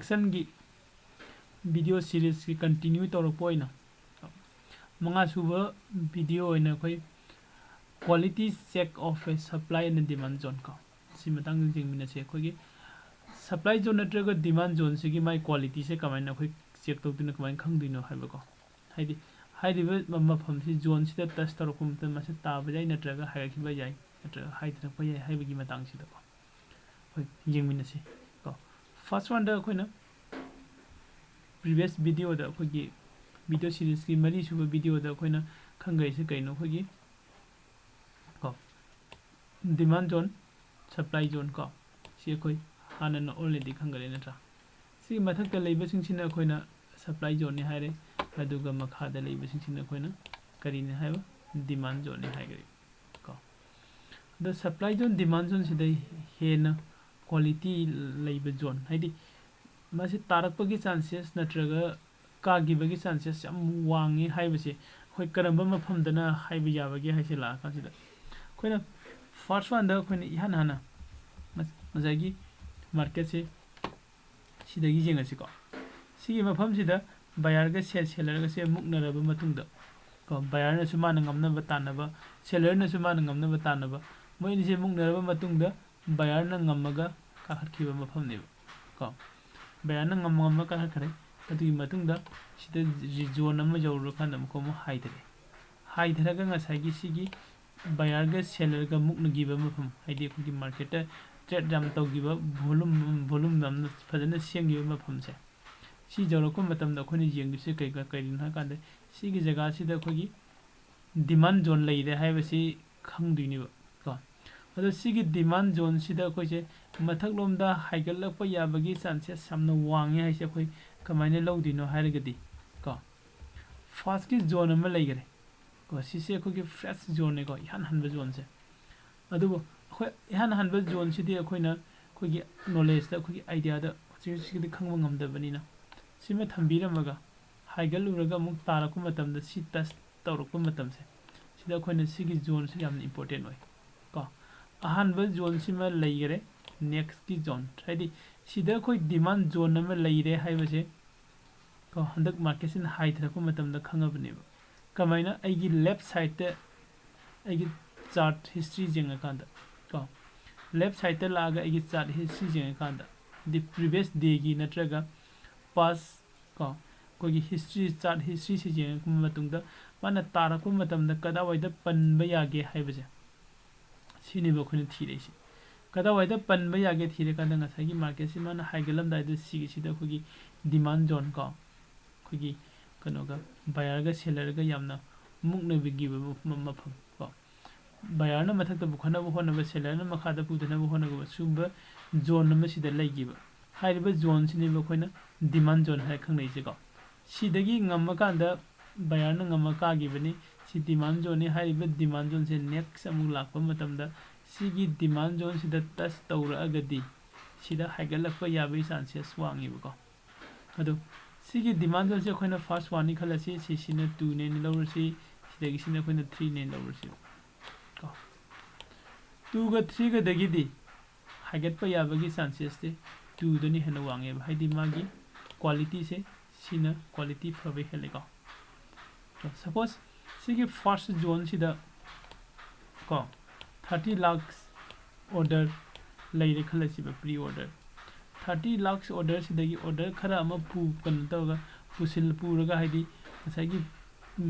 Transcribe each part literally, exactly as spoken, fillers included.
ꯁꯟꯒꯤ video seriesꯀꯤ continue ꯇꯧꯔꯛꯄ ꯑꯣꯏꯅ ꯃꯉꯥꯁꯨꯕ video ꯑꯣꯏꯅ ꯑꯩꯈꯣꯏ quality check of a supply and demand zone ꯀꯣ, ꯁꯤ ꯃꯇꯥꯡꯗ ꯌꯦꯡꯃꯤꯟꯅꯁꯦ꯫ ꯑꯩꯈꯣꯏꯒꯤ supply zone ꯅꯠꯇ꯭ꯔꯒ demand zoneꯁꯤꯒꯤ ꯃꯥꯏ qualityꯁꯦ ꯀꯃꯥꯏꯅ ꯑꯩꯈꯣꯏ check ꯇꯧꯗꯣꯏꯅꯣ, ꯀꯃꯥꯏꯅ ꯈꯪꯗꯣꯏꯅꯣ ꯍꯥꯏꯕꯀꯣ꯫ ꯍꯥꯏꯗꯤ ꯍꯥꯏꯔꯤꯕ ꯃ-, ꯃꯐꯝꯁꯤ zoneꯁꯤꯗ touch ꯇꯧꯔꯛꯄ ꯃꯇꯝꯗ ꯃꯁꯤ ꯇꯥꯕ ꯌꯥꯏ, ꯅꯠꯇ꯭ꯔꯒ ꯍꯥꯏꯒꯠꯈꯤꯕ ꯌꯥꯏ, ꯅꯠꯇ꯭ꯔꯒ ꯍꯥꯏꯊꯔꯛꯄ ꯌꯥꯏ ꯍꯥꯏꯕꯒꯤ ꯃꯇꯥꯡꯁꯤꯗꯀꯣ ꯑꯩꯈꯣꯏ ꯌꯦꯡꯃꯤꯟꯅꯁꯤ ꯀꯣ꯫ First oneꯗ ꯑꯩꯈꯣꯏꯅ previous videoꯗ, ꯑꯩꯈꯣꯏꯒꯤ video seriesꯀꯤ ꯃꯔꯤꯁꯨꯕ videoꯗ ꯑꯩꯈꯣꯏꯅ ꯈꯪꯈ꯭ꯔꯤꯁꯦ ꯀꯩꯅꯣ? ꯑꯩꯈꯣꯏꯒꯤ ꯀꯣ, demand zone, supply zone ꯀꯣ, ꯁꯤ ꯑꯩꯈꯣꯏ ꯍꯥꯟꯅꯅ already ꯈꯪꯈ꯭ꯔꯦ ꯅꯠꯇ꯭ꯔꯥ? ꯁꯤꯒꯤ ꯃꯊꯛꯇ ꯂꯩꯕꯁꯤꯡꯁꯤꯅ ꯑꯩꯈꯣꯏꯅ supply zoneꯅꯤ ꯍꯥꯏꯔꯦ, ꯑꯗꯨꯒ ꯃꯈꯥꯗ ꯂꯩꯕꯁꯤꯡꯁꯤꯅ ꯑꯩꯈꯣꯏꯅ ꯀꯔꯤꯅꯤ ꯍꯥꯏꯕ? Demand zoneꯅꯤ ꯍꯥꯏꯈ꯭ꯔꯦ ꯀꯣ꯫ ꯑꯗꯣ supply zone, demand zoneꯁꯤꯗ ꯍꯦꯟꯅ quality ꯂꯩꯕ zone, ꯍꯥꯏꯗꯤ ꯃꯁꯤ ꯇꯥꯔꯛꯄꯒꯤ chances ꯅꯠꯇ꯭ꯔꯒ ꯀꯥꯈꯤꯕꯒꯤ chances ꯌꯥꯝ ꯋꯥꯡꯉꯤ ꯍꯥꯏꯕꯁꯦ ꯑꯩꯈꯣꯏ ꯀꯔꯝꯕ ꯃꯐꯝꯗꯅ ꯍꯥꯏꯕ ꯌꯥꯕꯒꯦ ꯍꯥꯏꯁꯦ ꯂꯥꯛꯑꯀꯥꯟꯁꯤꯗ, ꯑꯩꯈꯣꯏꯅ first oneꯗ ꯑꯩꯈꯣꯏꯅ ꯏꯍꯥꯟ ꯍꯥꯟꯅ ꯉ-, ꯉꯁꯥꯏꯒꯤ marketꯁꯦ ꯁꯤꯗꯒꯤ ꯌꯦꯡꯉꯁꯤꯀꯣ꯫ ꯁꯤꯒꯤ ꯃꯐꯝꯁꯤꯗ buyerꯒ ꯁꯦ-, sellerꯒꯁꯦ ꯃꯨꯛꯅꯔꯕ ꯃꯇꯨꯡꯗ ꯀꯣ, buyerꯅꯁꯨ ꯃꯥꯅ ꯉꯝꯅꯕ ꯇꯥꯟꯅꯕ, sellerꯅꯁꯨ ꯃꯥꯅ ꯉꯝꯅꯕ ꯇꯥꯟꯅꯕ, ꯃꯣꯏ ꯑꯅꯤꯁꯦ ꯃꯨꯛꯅꯔꯕ ꯃꯇꯨꯡꯗ buyerꯅ ꯉꯝꯃꯒ ꯀꯥꯈꯠꯈꯤꯕ ꯃꯐꯝꯅꯦꯕ ꯀꯣ꯫ Buyerꯅ ꯉꯝꯃ ꯉꯝꯃ ꯀꯥꯈꯠꯈ꯭ꯔꯦ꯫ ꯑꯗꯨꯒꯤ ꯃꯇꯨꯡꯗ ꯁꯤꯗ ꯔꯤ-, zone ꯑꯃ ꯌꯧꯔꯀꯥꯟꯗ ꯑꯃꯨꯛꯀ ꯑꯃꯨꯛ ꯍꯥꯏꯊꯔꯦ꯫ ꯍꯥꯏꯊꯔꯒ ꯉꯁꯥꯏꯒꯤ ꯁꯤꯒꯤ buyerꯒ sellerꯒ ꯃꯨꯛꯅꯈꯤꯕ ꯃꯐꯝ, ꯍꯥꯏꯗꯤ ꯑꯩꯈꯣꯏꯒꯤ marketꯇ trade ꯌꯥꯝ ꯇꯧꯈꯤꯕ, volume, volume ꯌꯥꯝꯅ ꯐꯖꯅ ꯁꯦꯝꯈꯤꯕ ꯃꯐꯝꯁꯦ, ꯁꯤ ꯌꯧꯔꯛꯄ ꯃꯇꯝꯗ ꯑꯩꯈꯣꯏꯅ ꯌꯦꯡꯗꯣꯏꯁꯦ ꯀꯩ-, ꯀꯔꯤꯅꯣ ꯍꯥꯏ ꯀꯥꯟꯗ, ꯁꯤꯒꯤ ꯖꯒꯥꯁꯤꯗ ꯑꯩꯈꯣꯏꯒꯤ demand zone ꯂꯩꯔꯦ ꯍꯥꯏꯕꯁꯤ ꯈꯪꯗꯣꯏꯅꯦꯕ ꯀꯣ꯫ ꯑꯗꯣ ꯁꯤꯒꯤ demand zoneꯁꯤꯗ ꯑꯩꯈꯣꯏꯁꯦ ꯃꯊꯛꯂꯣꯝꯗ ꯍꯥꯏꯒꯠꯂꯛꯄ ꯌꯥꯕꯒꯤ chances ꯌꯥꯝꯅ ꯋꯥꯡꯉꯦ ꯍꯥꯏꯁꯦ ꯑꯩꯈꯣꯏ ꯀꯃꯥꯏꯅ ꯂꯧꯗꯣꯏꯅꯣ ꯍꯥꯏꯔꯒꯗꯤ ꯀꯣ, firstꯀꯤ zone ꯑꯃ ꯂꯩꯈꯔꯦ ꯀꯣ, ꯁꯤꯁꯦ ꯑꯩꯈꯣꯏꯒꯤ fresh zoneꯅꯦꯀꯣ, ꯏꯍꯥꯟ ꯍꯥꯟꯕ zoneꯁꯦ꯫ ꯑꯗꯨꯕꯨ ꯑꯩꯈꯣꯏ ꯏꯍꯥꯟ ꯍꯥꯟꯕ zoneꯁꯤꯗꯤ ꯑꯩꯈꯣꯏꯅ ꯑꯩꯈꯣꯏꯒꯤ knowledgeꯇ, ꯑꯩꯈꯣꯏꯒꯤ ideaꯗ ꯍꯧꯖꯤꯛ ꯍꯧꯖꯤꯛꯀꯤꯗꯤ ꯈꯪꯕ ꯉꯝꯗꯕꯅꯤꯅ, ꯁꯤꯃ ꯊꯝꯕꯤꯔꯝꯃꯒ ꯍꯥꯏꯒꯠꯂꯨꯔꯒ ꯑꯃꯨꯛ ꯇꯥꯔꯛꯄ ꯃꯇꯝꯗ ꯁꯤ touch ꯇꯧꯔꯛꯄ ꯃꯇꯝꯁꯦ, ꯁꯤꯗ ꯑꯩꯈꯣꯏꯅ ꯁꯤꯒꯤ zoneꯁꯤ ꯌꯥꯝꯅ important ꯑꯣꯏ ꯀꯣ꯫ ꯑꯍꯥꯟꯕ zoneꯁꯤꯃ ꯂꯩꯈꯔꯦ꯫ Nextꯀꯤ zone, ꯍꯥꯏꯗꯤ ꯁꯤꯗ ꯑꯩꯈꯣꯏ demand zone ꯑꯃ ꯂꯩꯔꯦ ꯍꯥꯏꯕꯁꯦ ꯀꯣ, ꯍꯟꯗꯛ marketꯁꯤꯅ ꯍꯥꯏꯊꯔꯛꯄ ꯃꯇꯝꯗ ꯈꯪꯉꯕꯅꯦꯕ꯫ ꯀꯃꯥꯏꯅ? ꯑꯩꯒꯤ left sideꯇ ꯑꯩꯒꯤ chart history ꯌꯦꯡꯉꯀꯥꯟꯗ ꯀꯣ, left sideꯇ ꯂꯥꯛꯑꯒ ꯑꯩꯒꯤ chart history ꯌꯦꯡꯉꯀꯥꯟꯗ, the previous dayꯒꯤ ꯅꯠꯇ꯭ꯔꯒ past ꯀꯣ, ꯑꯩꯈꯣꯏꯒꯤ history, chart historyꯁꯤ ꯌꯦꯡꯉꯛꯄ ꯃꯇꯨꯡꯗ ꯃꯥꯅ ꯇꯥꯔꯛꯄ ꯃꯇꯝꯗ ꯀꯗꯥꯏꯋꯥꯏꯗ ꯄꯟꯕ ꯌꯥꯒꯦ ꯍꯥꯏꯕꯁꯦ, ꯁꯤꯅꯦꯕ ꯑꯩꯈꯣꯏꯅ ꯊꯤꯔꯛꯏꯁꯦ꯫ ꯀꯗꯥꯏꯋꯥꯏꯗ ꯄꯟꯕ ꯌꯥꯒꯦ ꯊꯤꯔꯀꯥꯟꯗ ꯉꯁꯥꯏꯒꯤ marketꯁꯤ ꯃꯥꯅ ꯍꯥꯏꯒꯠꯂꯝꯗꯥꯏꯗ ꯁꯤꯒꯤꯁꯤꯗ ꯑꯩꯈꯣꯏꯒꯤ demand zone ꯀꯣ, ꯑꯩꯈꯣꯏꯒꯤ ꯀꯩꯅꯣꯒ, buyerꯒ sellerꯒ ꯌꯥꯝꯅ ꯃꯨꯛꯅꯕꯒꯤ ꯑꯣꯏꯕ ꯃꯐꯝ, ꯃꯐꯝ ꯀꯣ, buyerꯅ ꯃꯊꯛꯇ ꯄꯨꯈꯠꯅꯕ ꯍꯣꯠꯅꯕ, sellerꯅ ꯃꯈꯥꯗ ꯄꯨꯊꯅꯕ ꯍꯣꯠꯅꯕ ꯁꯤꯒꯨꯝꯕ zone ꯑꯃ ꯁꯤꯗ ꯂꯩꯈꯤꯕ꯫ ꯍꯥꯏꯔꯤꯕ zoneꯁꯤꯅꯦꯕ ꯑꯩꯈꯣꯏꯅ demand zone ꯍꯥꯏꯔ ꯈꯪꯅꯩꯁꯦꯀꯣ꯫ ꯁꯤꯗꯒꯤ ꯉꯝꯃꯀꯥꯟꯗ buyerꯅ ꯉꯝꯃ ꯀꯥꯈꯤꯕꯅꯤ꯫ ꯁꯤ demand zoneꯅꯤ꯫ ꯍꯥꯏꯔꯤꯕ demand zoneꯁꯦ next ꯑꯃꯨꯛ ꯂꯥꯛꯄ ꯃꯇꯝꯗ ꯁꯤꯒꯤ demand zoneꯁꯤꯗ touch ꯇꯧꯔꯛꯑꯒꯗꯤ ꯁꯤꯗ ꯍꯥꯏꯒꯠꯂꯛꯄ ꯌꯥꯕꯒꯤ chances ꯋꯥꯡꯉꯦꯕꯀꯣ꯫ ꯑꯗꯣ ꯁꯤꯒꯤ demand zoneꯁꯦ ꯑꯩꯈꯣꯏꯅ first oneꯅꯤ ꯈꯜꯂꯁꯤ, ꯁꯤꯁꯤꯅ twoꯅꯦꯅ ꯂꯧꯔꯁꯤ, ꯁꯤꯗꯒꯤꯁꯤꯅ ꯑꯩꯈꯣꯏꯅ threeꯅꯦꯅ ꯂꯧꯔꯁꯤ ꯀꯣ꯫ Twoꯒ threeꯒꯗꯒꯤꯗꯤ ꯍꯥꯏꯒꯠꯄ ꯌꯥꯕꯒꯤ chancesꯇꯤ twoꯗꯅ ꯍꯦꯟꯅ ꯋꯥꯡꯉꯦꯕ, ꯍꯥꯏꯗꯤ ꯃꯥꯒꯤ qualityꯁꯦ ꯁꯤꯅ quality ꯐꯕ ꯍꯦꯜꯂꯦꯀꯣ꯫ Suppose ꯁꯤꯒꯤ first zoneꯁꯤꯗ ꯀꯣ thirty lakhs order ꯂꯩꯔꯦ ꯈꯜꯂꯁꯤꯕ, pre order꯫ Thirty lakhs orderꯁꯤꯗꯒꯤ order ꯈꯔ ꯑꯃ ꯄꯨ-, ꯀꯩꯅꯣ ꯇꯧꯔꯒ ꯄꯨꯁꯤꯜ-, ꯄꯨꯔꯒ ꯍꯥꯏꯗꯤ ꯉꯁꯥꯏꯒꯤ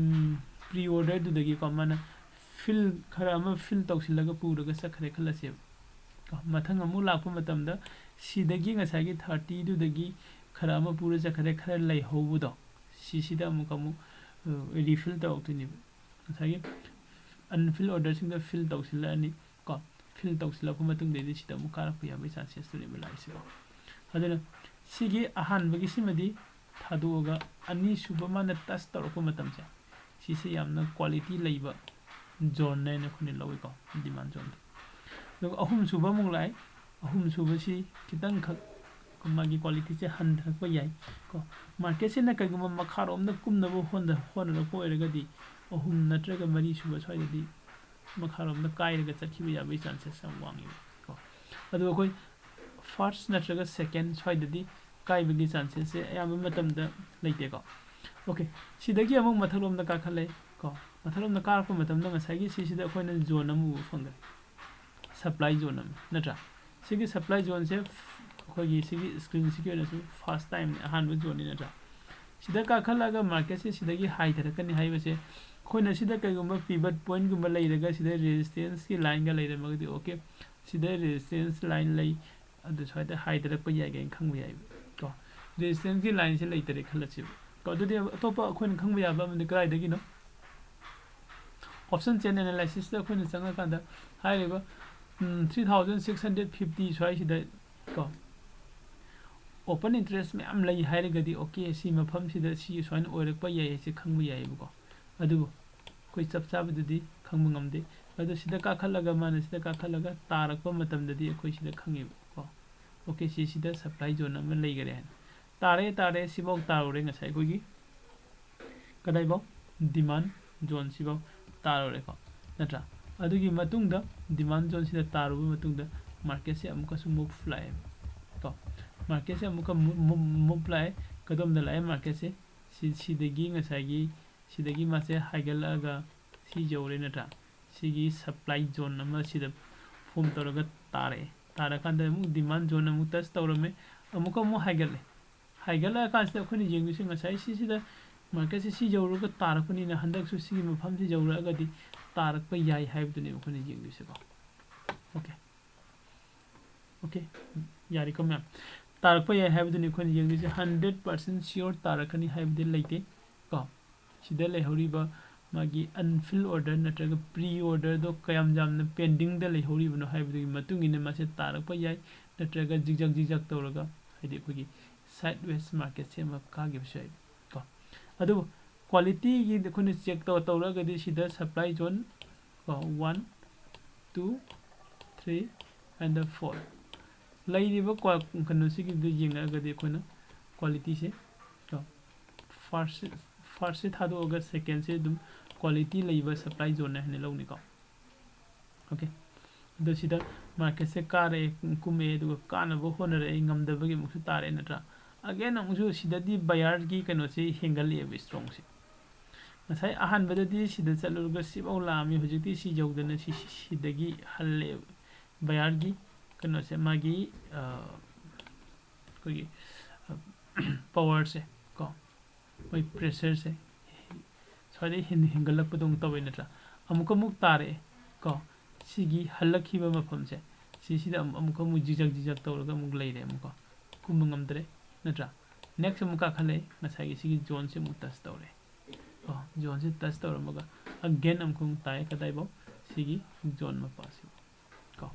pre orderꯗꯨꯗꯒꯤꯀꯣ ꯃꯥꯅ fill ꯈꯔ ꯑꯃ fill ꯇꯧꯁꯤꯜꯂꯒ ꯄꯨꯔꯒ ꯆꯠꯈ꯭ꯔꯦ ꯈꯜꯂꯁꯦꯕ꯫ ꯀꯣ, ꯃꯊꯪ ꯑꯃꯨꯛ ꯂꯥꯛꯄ ꯃꯇꯝꯗ ꯁꯤꯗꯒꯤ ꯉꯁꯥꯏꯒꯤ thirtyꯗꯨꯗꯒꯤ ꯈꯔ ꯑꯃ ꯄꯨꯔ ꯆꯠꯈ꯭ꯔꯦ, ꯈꯔ ꯂꯩꯍꯧꯕꯗꯣ, ꯁꯤꯁꯤꯗ ꯑꯃꯨꯛ ꯑꯃꯨꯛ refill ꯇꯧꯔꯛꯇꯣꯏꯅꯦꯕ꯫ ꯉꯁꯥꯏꯒꯤ unfill orderꯁꯤꯡꯗꯣ fill ꯇꯧꯁꯤꯜꯂꯛꯑꯅꯤ ꯀꯣ꯫ Fill ꯇꯧꯁꯤꯜꯂꯛꯄ ꯃꯇꯨꯡꯗꯩꯗꯤ ꯁꯤꯗ ꯑꯃꯨꯛ ꯀꯥꯔꯛꯄ ꯌꯥꯕꯒꯤ chances ꯇꯨꯅꯦꯕ ꯂꯥꯛꯏꯁꯦꯀꯣ꯫ ꯑꯗꯨꯅ ꯁꯤꯒꯤ ꯑꯍꯥꯟꯕꯒꯤꯁꯤꯃꯗꯤ ꯊꯥꯗꯣꯛꯑꯒ ꯑꯅꯤꯁꯨꯕ ꯃꯥꯅ touch ꯇꯧꯔꯛꯄ ꯃꯇꯝꯁꯦ, ꯁꯤꯁꯦ ꯌꯥꯝꯅ quality ꯂꯩꯕ zoneꯅꯦꯅ ꯑꯩꯈꯣꯏꯅ ꯂꯧꯏꯀꯣ, demand zoneꯗ꯫ ꯑꯗꯨꯒ ꯑꯍꯨꯝꯁꯨꯕ ꯑꯃꯨꯛ ꯂꯥꯛꯑꯦ꯫ ꯑꯍꯨꯝꯁꯨꯕꯁꯤ ꯈꯤꯇꯪꯈꯛ ꯃꯥꯒꯤ qualityꯁꯦ ꯍꯟꯊꯔꯛꯄ ꯌꯥꯏ ꯀꯣ꯫ Marketꯁꯤꯅ ꯀꯩꯒꯨꯝꯕ ꯃꯈꯥꯔꯣꯝꯗ ꯀꯨꯝꯅꯕ ꯍꯣꯠꯅ-, ꯍꯣꯠꯅꯔꯛꯄ ꯑꯣꯏꯔꯒꯗꯤ ꯑꯍꯨꯝ ꯅꯠꯇ꯭ꯔꯒ ꯃꯔꯤꯁꯨꯕ ꯁ꯭ꯋꯥꯏꯗꯗꯤ ꯃꯈꯥꯔꯣꯝꯗ ꯀꯥꯏꯔꯒ ꯆꯠꯈꯤꯕ ꯌꯥꯕꯒꯤ chances ꯌꯥꯝ ꯋꯥꯡꯉꯦꯕ ꯀꯣ꯫ ꯑꯗꯨ ꯑꯩꯈꯣꯏ first ꯅꯠꯇ꯭ꯔꯒ second ꯁ꯭ꯋꯥꯏꯗꯗꯤ ꯀꯥꯏꯕꯒꯤ chances ꯁꯦ ꯑꯌꯥꯝꯕ ꯃꯇꯝꯗ ꯂꯩꯇꯦꯀꯣ꯫ Okay, ꯁꯤꯗꯒꯤ ꯑꯃꯨꯛ ꯃꯊꯛꯂꯣꯝꯗ ꯀꯥꯈꯠꯂꯦ ꯀꯣ꯫ ꯃꯊꯛꯂꯣꯝꯗ ꯀꯥꯔꯛꯄ ꯃꯇꯝꯗ ꯉꯁꯥꯏꯒꯤ ꯁꯤꯁꯤꯗ ꯑꯩꯈꯣꯏꯅ zone ꯑꯃ ꯎꯕ ꯐꯪꯒꯅꯤ, supply zone ꯑꯃ, ꯅꯠꯇ꯭ꯔꯥ? ꯁꯤꯒꯤ supply zone ꯁꯦ ꯑꯩꯈꯣꯏꯒꯤ ꯁꯤꯒꯤ screen ꯁꯤꯒꯤ ꯑꯣꯏꯅꯁꯨ first time ꯅꯤ, ꯑꯍꯥꯟꯕ zone ꯅꯤ, ꯅꯠꯇ꯭ꯔꯥ? ꯁꯤꯗ ꯀꯥꯈꯠꯂꯒ market ꯁꯦ ꯁꯤꯗꯒꯤ ꯍꯥꯏꯊꯔꯛꯀꯅꯤ ꯍꯥꯏꯕꯁꯦ, ꯑꯩꯈꯣꯏꯅ ꯁꯤꯗ ꯀꯩꯒꯨꯝꯕ pivot point ꯀꯨꯝꯕ ꯂꯩꯔꯒ ꯁꯤꯗ resistance ꯀꯤ line ꯒ ꯂꯩꯔꯝꯃꯒꯗꯤ okay, ꯁꯤꯗ resistance line ꯂꯩ, ꯑꯗꯨ ꯁ꯭ꯋꯥꯏꯗ ꯍꯥꯏꯊꯔꯛꯄ ꯌꯥꯏ ꯀꯥꯏꯅ ꯈꯪꯕ ꯌꯥꯏꯕ ꯀꯣ꯫ Resistance ꯀꯤ line ꯁꯦ ꯂꯩꯇꯔꯦ ꯈꯜꯂꯁꯦꯕ ꯀꯣ꯫ ꯑꯗꯨꯗꯤ ꯑꯇꯣꯞꯄ ꯑꯩꯈꯣꯏꯅ ꯈꯪꯕ ꯌꯥꯕ ꯑꯃꯗꯤ ꯀꯗꯥꯏꯗꯒꯤꯅꯣ? Option chain analysis ꯇ ꯑꯩꯈꯣꯏꯅ ꯆꯪꯉꯀꯥꯟꯗ ꯍꯥꯏꯔꯤꯕ, ꯎꯝ, three thousand six hundred fifty ꯁ꯭ꯋꯥꯏꯁꯤꯗ ꯀꯣ, open interest ꯃꯌꯥꯝ ꯂꯩ ꯍꯥꯏꯔꯒꯗꯤ okay, ꯁꯤ ꯃꯐꯝꯁꯤꯗ ꯁꯤ ꯁꯨꯃꯥꯏꯅ ꯑꯣꯏꯔꯛꯄ ꯌꯥꯏ ꯍꯥꯏꯁꯦ ꯈꯪꯕ ꯌꯥꯏꯑꯕꯀꯣ꯫ ꯑꯗꯨꯕꯨ ꯑꯩꯈꯣꯏ ꯆꯞ ꯆꯥꯕꯗꯨꯗꯤ ꯈꯪꯕ ꯉꯝꯗꯦ꯫ ꯑꯗꯣ ꯁꯤꯗ ꯀꯥꯈꯠꯂꯒ, ꯃꯥꯅ ꯁꯤꯗ ꯀꯥꯈꯠꯂꯒ ꯇꯥꯔꯛꯄ ꯃꯇꯝꯗꯗꯤ ꯑꯩꯈꯣꯏ ꯁꯤꯗ ꯈꯪꯉꯦꯕ ꯀꯣ꯫ Okay, ꯁꯤ ꯁꯤꯗ supply zone ꯑꯃ ꯂꯩꯈꯔꯦ ꯍꯥꯏꯅ꯫ ꯇꯥꯔꯦ, ꯇꯥꯔꯦ, ꯁꯤꯐꯥꯎ ꯇꯥꯔꯨꯔꯦ ꯉꯁꯥꯏ ꯑꯩꯈꯣꯏꯒꯤ ꯀꯗꯥꯏꯐꯥꯎ? Demand zone ꯁꯤꯐꯥꯎ ꯇꯥꯔꯨꯔꯦꯀꯣ, ꯅꯠꯇ꯭ꯔꯥ? ꯑꯗꯨꯒꯤ ꯃꯇꯨꯡꯗ demand zone ꯁꯤꯗ ꯇꯥꯔꯨꯕ ꯃꯇꯨꯡꯗ market ꯁꯦ ꯑꯃꯨꯛꯀꯁꯨ move ꯂꯥꯛꯑꯦ ꯀꯣ꯫ Market ꯁꯦ ꯑꯃꯨꯛꯀ move, move, move ꯂꯥꯛꯑꯦ꯫ ꯀꯗꯣꯝꯗ ꯂꯥꯛꯑꯦ market ꯁꯦ? ꯁꯤ, ꯁꯤꯗꯒꯤ ꯉꯁꯥꯏꯒꯤ, ꯁꯤꯗꯒꯤ ꯃꯥꯁꯦ ꯍꯥꯏꯒꯠꯂꯛꯑꯒ ꯁꯤ ꯌꯧꯔꯦ, ꯅꯠꯇ꯭ꯔꯥ? ꯁꯤꯒꯤ supply zone ꯑꯃ ꯁꯤꯗ form ꯇꯧꯔꯒ ꯇꯥꯔꯛꯑꯦ꯫ ꯇꯥꯔꯀꯥꯟꯗ ꯑꯃꯨꯛ demand zone ꯑꯃꯨꯛ touch ꯇꯧꯔꯝꯃꯦ, ꯑꯃꯨꯛꯀ ꯑꯃꯨꯛ ꯍꯥꯏꯒꯠꯂꯦ꯫ ꯍꯥꯏꯒꯠꯂꯛꯑꯀꯥꯟꯁꯤꯗ ꯑꯩꯈꯣꯏꯅ ꯌꯦꯡꯗꯣꯏꯁꯦ ꯉꯁꯥꯏ ꯁꯤꯁꯤꯗ market ꯁꯦ ꯁꯤ ꯌꯧꯔꯒ ꯇꯥꯔꯛꯄꯅꯤꯅ, ꯍꯟꯗꯛꯁꯨ ꯁꯤꯒꯤ ꯃꯐꯝꯁꯤ ꯌꯧꯔꯛꯑꯒꯗꯤ ꯇꯥꯔꯛꯄ ꯌꯥꯏ ꯍꯥꯏꯕꯗꯨꯅꯦꯕ ꯑꯩꯈꯣꯏꯅ ꯌꯦꯡꯗꯣꯏꯁꯦꯀꯣ꯫ Okay, okay, ꯌꯥꯔꯦꯀꯣ ꯃꯌꯥꯝ? ꯇꯥꯔꯛꯄ ꯌꯥꯏ ꯍꯥꯏꯕꯗꯨꯅꯤ ꯑꯩꯈꯣꯏꯅ ꯌꯦꯡꯗꯣꯏꯁꯦ꯫ Hundred percent sure ꯇꯥꯔꯛꯀꯅꯤ ꯍꯥꯏꯕꯗꯤ ꯂꯩꯇꯦ ꯀꯣ꯫ ꯁꯤꯗ ꯂꯩꯍꯧꯔꯤꯕ ꯃꯥꯒꯤ unfilled order ꯅꯠꯇ꯭ꯔꯒ pre order ꯗꯣ ꯀꯌꯥꯝ ꯌꯥꯝꯅ pending ꯗ ꯂꯩꯍꯧꯔꯤꯕꯅꯣ ꯍꯥꯏꯕꯗꯨꯒꯤ ꯃꯇꯨꯡ ꯏꯟꯅ ꯃꯥꯁꯦ ꯇꯥꯔꯛꯄ ꯌꯥꯏ, ꯅꯠꯇ꯭ꯔꯒ zigzag zigzag ꯇꯧꯔꯒ, ꯍꯥꯏꯗꯤ ꯑꯩꯈꯣꯏꯒꯤ sideways market ꯁꯦ ꯑꯃ ꯀꯥꯈꯤꯕꯁꯨ ꯌꯥꯏ ꯀꯣ꯫ ꯑꯗꯨꯕꯨ quality ꯒꯤ ꯑꯩꯈꯣꯏꯅ check ꯇꯧ-, ꯇꯧꯔꯒꯗꯤ ꯁꯤꯗ supply zone ꯀꯣ, one, two, three and four ꯂꯩꯔꯤꯕ ꯀ꯭ꯋꯥ-, ꯀꯩꯅꯣꯁꯤꯒꯤꯗ ꯌꯦꯡꯉꯛꯑꯒꯗꯤ ꯑꯩꯈꯣꯏꯅ quality ꯁꯦ ꯀꯣ, first, first ꯁꯦ ꯊꯥꯗꯣꯛꯑꯒ second ꯁꯦ ꯑꯗꯨꯝ quality ꯂꯩꯕ supply zone ꯅꯦ ꯍꯥꯏꯅ ꯂꯧꯅꯤꯀꯣ꯫ Okay, ꯑꯗꯣ ꯁꯤꯗ ꯃꯥꯔꯀꯦꯠꯁꯦ ꯀꯥꯔꯛꯑꯦ, ꯀꯨꯝꯃꯛꯑꯦ, ꯑꯗꯨꯒ ꯀꯥꯅꯕ ꯍꯣꯠꯅꯔꯛꯑꯦ, ꯉꯝꯗꯕꯒꯤ ꯑꯃꯨꯛꯁꯨ ꯇꯥꯔꯛꯑꯦ ꯅꯠꯇ꯭ꯔꯥ? ꯑꯒꯦꯟ ꯑꯃꯨꯛꯁꯨ ꯁꯤꯗꯗꯤ ꯕꯌꯥꯔꯒꯤ ꯀꯩꯅꯣꯁꯦ ꯍꯦꯟꯒꯠꯂꯛꯑꯦꯕ, ꯏꯁꯇ꯭ꯔꯣꯡꯁꯦ꯫ ꯉꯁꯥꯏ ꯑꯍꯥꯟꯕꯗꯗꯤ ꯁꯤꯗ ꯆꯠꯂꯨꯔꯒ ꯁꯤꯐꯥꯎ ꯂꯥꯛꯑꯝꯃꯤ, ꯍꯧꯖꯤꯛꯇꯤ ꯁꯤ ꯌꯧꯗꯅ ꯁꯤ ꯁꯤꯗꯒꯤ ꯍꯜꯂꯛꯑꯦꯕ꯫ ꯕꯌꯥꯔꯒꯤ ꯀꯩꯅꯣꯁꯦ, ꯃꯥꯒꯤ ꯑꯩꯈꯣꯏꯒꯤ ꯄꯋꯥꯔꯁꯦ ꯀꯣ, ꯃꯣꯏ ꯄ꯭ꯔꯦꯁꯔꯁꯦ ꯁ꯭ꯋꯥꯏꯗꯩ ꯍꯦꯟꯒꯠꯂꯛꯄꯗꯧꯅ ꯇꯧꯋꯦ ꯅꯠꯇ꯭ꯔꯥ? ꯑꯃꯨꯛꯀ ꯑꯃꯨꯛ ꯇꯥꯔꯛꯑꯦ ꯀꯣ, ꯁꯤꯒꯤ ꯍꯜꯂꯛꯈꯤꯕ ꯃꯐꯝꯁꯦ, ꯁꯤꯁꯤꯗ ꯑꯃꯨꯛꯀ ꯑꯃꯨꯛ ꯖꯤꯖꯛ ꯖꯤꯖꯛ ꯇꯧꯔꯒ ꯑꯃꯨꯛ ꯂꯩꯔꯦ, ꯑꯃꯨꯛꯀꯣ ꯀꯨꯝꯕ ꯉꯝꯗ꯭ꯔꯦ ꯅꯠꯇ꯭ꯔꯥ? ꯅꯦꯛꯁ ꯑꯃꯨꯛ ꯀꯥꯈꯠꯂꯛꯑꯦ, ꯉꯁꯥꯏꯒꯤ ꯁꯤꯒꯤ ꯖꯣꯟꯁꯦ ꯑꯃꯨꯛ ꯇꯁ ꯇꯧꯔꯦ ꯀꯣ, ꯖꯣꯟꯁꯦ ꯇꯁ ꯇꯧꯔꯝꯃꯒ ꯑꯒꯦꯟ ꯑꯃꯨꯛꯀ ꯑꯃꯨꯛ ꯇꯥꯏ꯫ ꯀꯗꯥꯏꯐꯥꯎ? ꯁꯤꯒꯤ ꯖꯣꯟ ꯃꯄꯥꯁꯤꯐꯥꯎ ꯀꯣ꯫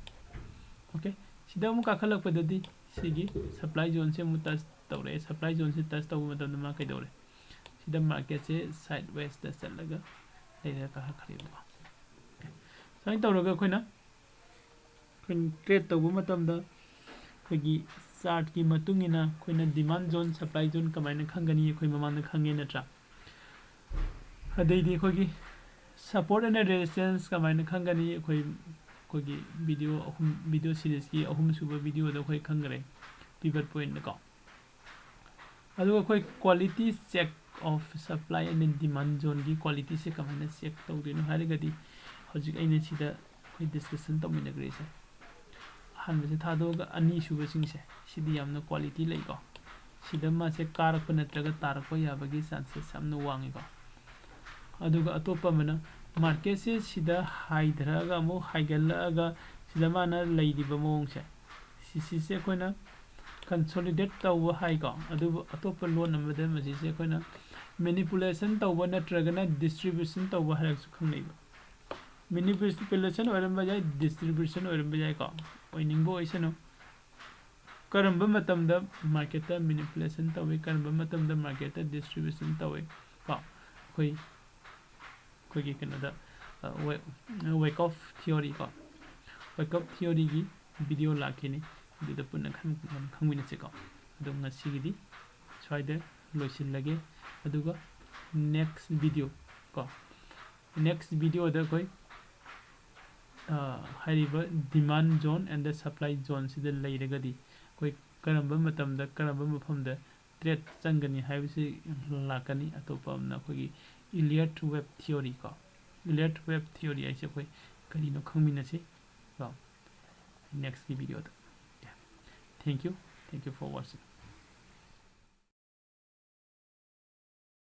ꯑꯣꯀꯦ, ꯁꯤꯗ ꯑꯃꯨꯛ ꯀꯥꯈꯠꯂꯛꯄꯗꯗꯤ ꯁꯤꯒꯤ ꯁꯄ꯭ꯂꯥꯏ ꯖꯣꯟꯁꯦ ꯑꯃꯨꯛ ꯇꯁ ꯇꯧꯔꯛꯑꯦ꯫ ꯁꯄ꯭ꯂꯥꯏ ꯖꯣꯟꯁꯦ ꯇꯁ ꯇꯧꯕ ꯃꯇꯝꯗ ꯃꯥ ꯀꯩꯗꯧꯔꯦ? ꯁꯤꯗ ꯃꯥꯔꯀꯦꯠꯁꯦ ꯁꯥꯏꯠ ꯋꯦꯁꯇ ꯆꯠꯂꯒ ꯂꯩꯔꯒ ꯀꯥꯈꯠꯈ꯭ꯔꯦꯕꯀꯣ꯫ ꯁꯨꯃꯥꯏꯅ ꯇꯧꯔꯒ ꯑꯩꯈꯣꯏꯅ ꯑꯩꯈꯣꯏꯅ ꯇ꯭ꯔꯦꯠ ꯇꯧꯕ ꯃꯇꯝꯗ ꯑꯩꯈꯣꯏꯒꯤ ꯆꯥꯔꯠꯀꯤ ꯃꯇꯨꯡ ꯏꯟꯅ ꯑꯩꯈꯣꯏꯅ ꯗꯤꯃꯥꯟ ꯖꯣꯟ, ꯁꯄ꯭ꯂꯥꯏ ꯖꯣꯟ ꯀꯃꯥꯏꯅ ꯈꯪꯒꯅꯤ? ꯑꯩꯈꯣꯏ ꯃꯃꯥꯡꯗ ꯈꯪꯉꯦ ꯅꯠꯇ꯭ꯔꯥ? ꯑꯗꯩꯗꯤ ꯑꯩꯈꯣꯏꯒꯤ ꯁꯄꯣꯔꯠ ꯑꯦꯟ ꯔꯦꯁꯤꯁꯇꯦꯟꯁ ꯀꯃꯥꯏꯅ ꯈꯪꯒꯅꯤ? ꯑꯩꯈꯣꯏ ꯑꯩꯈꯣꯏꯒꯤ ꯚꯤꯗꯤꯑꯣ ꯑꯍꯨꯝ, ꯚꯤꯗꯤꯑꯣ ꯁꯤꯔꯤꯁꯀꯤ ꯑꯍꯨꯝꯁꯨꯕ ꯚꯤꯗꯤꯑꯣꯗ ꯑꯩꯈꯣꯏ ꯈꯪꯈ꯭ꯔꯦ, ꯄꯤꯚꯠ ꯄꯣꯏꯟꯠꯀꯣ꯫ ꯑꯗꯨꯒ ꯑꯩꯈꯣꯏ quality check of supply and demand ꯖꯣꯟꯒꯤ ꯀ꯭ꯋꯥꯂꯤꯇꯤꯁꯦ ꯀꯃꯥꯏꯅ ꯆꯦꯛ ꯇꯧꯗꯣꯏꯅꯣ ꯍꯥꯏꯔꯒꯗꯤ, ꯍꯧꯖꯤꯛ ꯑꯩꯅ ꯁꯤꯗ ꯑꯩꯈꯣꯏ ꯗꯤꯁꯀꯁꯟ ꯇꯧꯃꯤꯟꯅꯈ꯭ꯔꯤꯁꯦ, ꯑꯍꯥꯟꯕꯁꯦ ꯊꯥꯗꯣꯛꯑꯒ ꯑꯅꯤꯁꯨꯕꯁꯤꯡꯁꯦ, ꯁꯤꯗꯤ ꯌꯥꯝꯅ ꯀ꯭ꯋꯥꯂꯤꯇꯤ ꯂꯩꯀꯣ꯫ ꯁꯤꯗ ꯃꯥꯁꯦ ꯀꯥꯔꯛꯄ ꯅꯠꯇ꯭ꯔꯒ ꯇꯥꯔꯛꯄ ꯌꯥꯕꯒꯤ ꯆꯥꯟꯁꯦꯁ ꯌꯥꯝꯅ ꯋꯥꯡꯉꯤꯀꯣ꯫ ꯑꯗꯨꯒ ꯑꯇꯣꯞꯄ ꯑꯃꯅ, ꯃꯥꯔꯀꯦꯠꯁꯦ ꯁꯤꯗ ꯍꯥꯏꯊꯔꯛꯑꯒ ꯑꯃꯨꯛ ꯍꯥꯏꯒꯠꯂꯛꯑꯒ ꯁꯤꯗ ꯃꯥꯅ ꯂꯩꯔꯤꯕ ꯃꯑꯣꯡꯁꯦ, ꯁꯤꯁꯤꯁꯦ ꯑꯩꯈꯣꯏꯅ ꯀꯟꯁꯣꯂꯤꯗꯦꯠ ꯇꯧꯕ ꯍꯥꯏꯀꯣ꯫ ꯑꯗꯨꯕꯨ ꯑꯇꯣꯞꯄ ꯂꯣꯟ ꯑꯃꯗ ꯃꯁꯤꯁꯦ ꯑꯩꯈꯣꯏꯅ ꯃꯦꯅꯤꯄꯨꯂꯦꯁꯟ ꯇꯧꯕ ꯅꯠꯇ꯭ꯔꯒꯅ ꯗꯤꯁꯇ꯭ꯔꯤꯕ꯭ꯌꯨꯁꯟ ꯇꯧꯕ ꯍꯥꯏꯔꯒꯁꯨ ꯈꯪꯅꯩꯕ꯫ ꯃꯦꯅꯤꯄꯨꯂꯦꯁꯟ ꯑꯣꯏꯔꯝꯕ ꯌꯥꯏ, ꯗꯤꯁꯇ꯭ꯔꯤꯕ꯭ꯌꯨꯁꯟ ꯑꯣꯏꯔꯝꯕ ꯌꯥꯏꯀꯣ, ꯑꯣꯏꯅꯤꯡꯕ ꯑꯣꯏꯁꯅꯨ꯫ ꯀꯔꯝꯕ ꯃꯇꯝꯗ ꯃꯥꯔꯀꯦꯠꯇ ꯃꯦꯅꯤꯄꯨꯂꯦꯁꯟ ꯇꯧꯏ, ꯀꯔꯝꯕ ꯃꯇꯝꯗ ꯃꯥꯔꯀꯦꯠꯇ ꯗꯤꯁꯇ꯭ꯔꯤꯕ꯭ꯌꯨꯁꯟ ꯇꯧꯏ ꯀꯣ? ꯑꯩꯈꯣꯏ, ꯑꯩꯈꯣꯏꯒꯤ ꯀꯩꯅꯣꯗ, ꯋꯦꯛ ꯑꯣꯐ ꯊꯤꯑꯣꯔꯤ ꯀꯣ, ꯋꯦꯛ ꯑꯣꯐ ꯊꯤꯑꯣꯔꯤꯒꯤ ꯚꯤꯗꯤꯑꯣ ꯂꯥꯛꯈꯤꯅꯤ, ꯑꯗꯨꯗ ꯄꯨꯟꯅ ꯈꯪ-, ꯈꯪꯃꯤꯟꯅꯁꯤꯀꯣ꯫ ꯑꯗꯣ ꯉꯁꯤꯒꯤꯗꯤ ꯁ꯭ꯋꯥꯏꯗ ꯂꯣꯏꯁꯤꯜꯂꯒꯦ, ꯑꯗꯨꯒ ꯅꯦꯛꯁ ꯚꯤꯗꯤꯑꯣ ꯀꯣ, ꯅꯦꯛꯁ ꯚꯤꯗꯤꯑꯣꯗ ꯑꯩꯈꯣꯏ ꯍꯥꯏꯔꯤꯕ demand zone and the supply zoneꯁꯤꯗ ꯂꯩꯔꯒꯗꯤ ꯑꯩꯈꯣꯏ ꯀꯔꯝꯕ ꯃꯇꯝꯗ ꯀꯔꯝꯕ ꯃꯐꯝꯗ trade ꯆꯪꯒꯅꯤ ꯍꯥꯏꯕꯁꯤ ꯂꯥꯛꯀꯅꯤ꯫ ꯑꯇꯣꯞꯄ ꯑꯃꯅ ꯑꯩꯈꯣꯏꯒꯤ Elliott wave theory ꯀꯣ꯫ Elliott wave theory ꯍꯥꯏꯁꯦ ꯑꯩꯈꯣꯏ ꯀꯔꯤꯅꯣ ꯈꯪꯃꯤꯟꯅꯁꯤ ꯀꯣ next videoꯗ꯫ Thank you, thank you for watching.